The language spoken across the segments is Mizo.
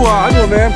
Pu a a nuam em?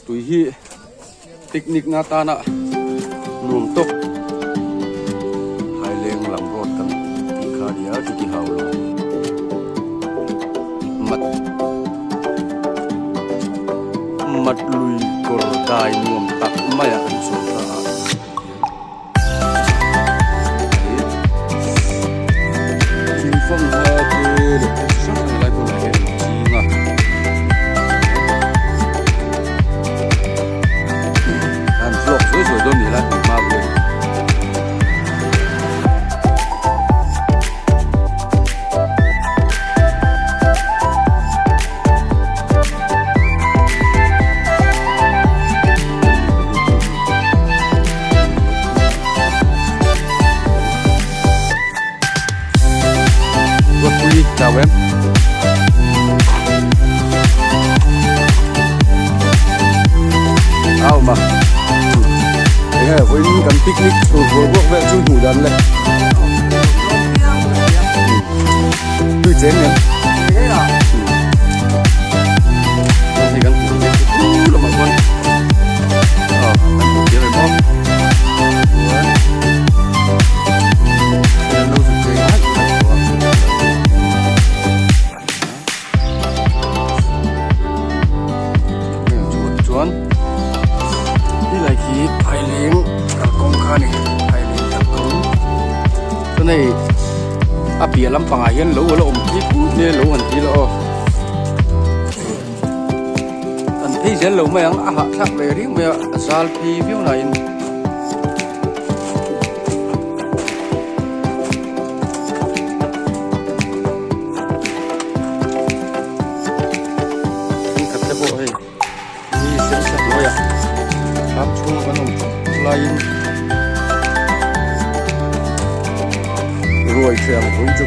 Tui hi picnic na tana nuam tawk Phaileng lam road kan tih kha a nia chuti hau lo mat mat lui kawr dai nuam tak mai a kan chhuak ta a. Thingfang kha te leh thil chi hrang hrang helai hmunah hian an ching a. An vlog zuai zuai dawn ni helai hmun hma vel. Ruatpui chau em. Au mà. Enge vawiin kan picnic tur bual buak vel chu hmuh dan le. Tui cheng em. Hei kan hmuh te chu lamah chuan kan hmuh thiam em aw. Chuan hei an lo zut cheng haih haih tawh a. Chuan helai khi phaileng kalkawng kha a ni phaileng kalkawng chuan hei a piah lampangah hian lo a la awm phei phut mai a lo han ti la aw kan phei zel lo mai ang a hahthlak ve riau mai a a zal phei viau nain. Thenkhat te pawh hei mi sen sa hnuaiah thlam chhunga kan awm thut laiin. Ruai ṭheh ang vawiin chu.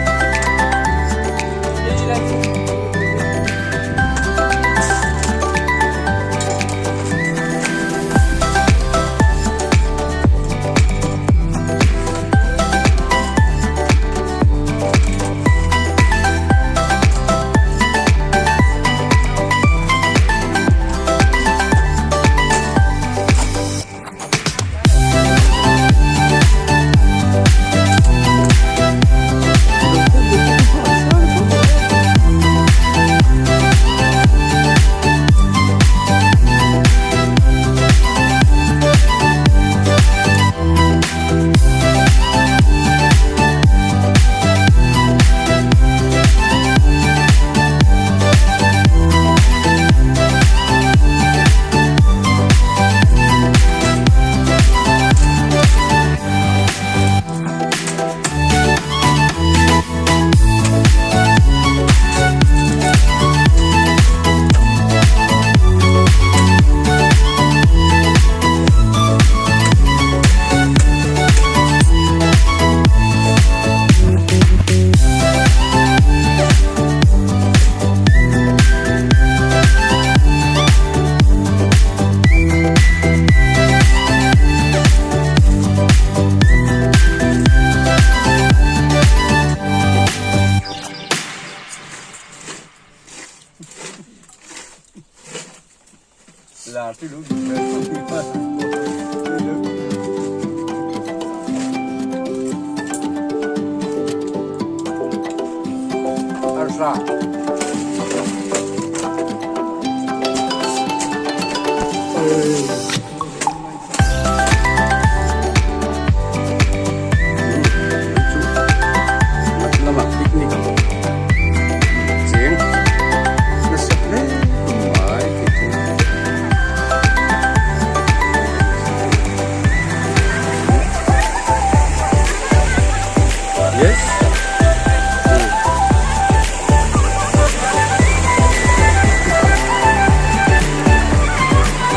Yes.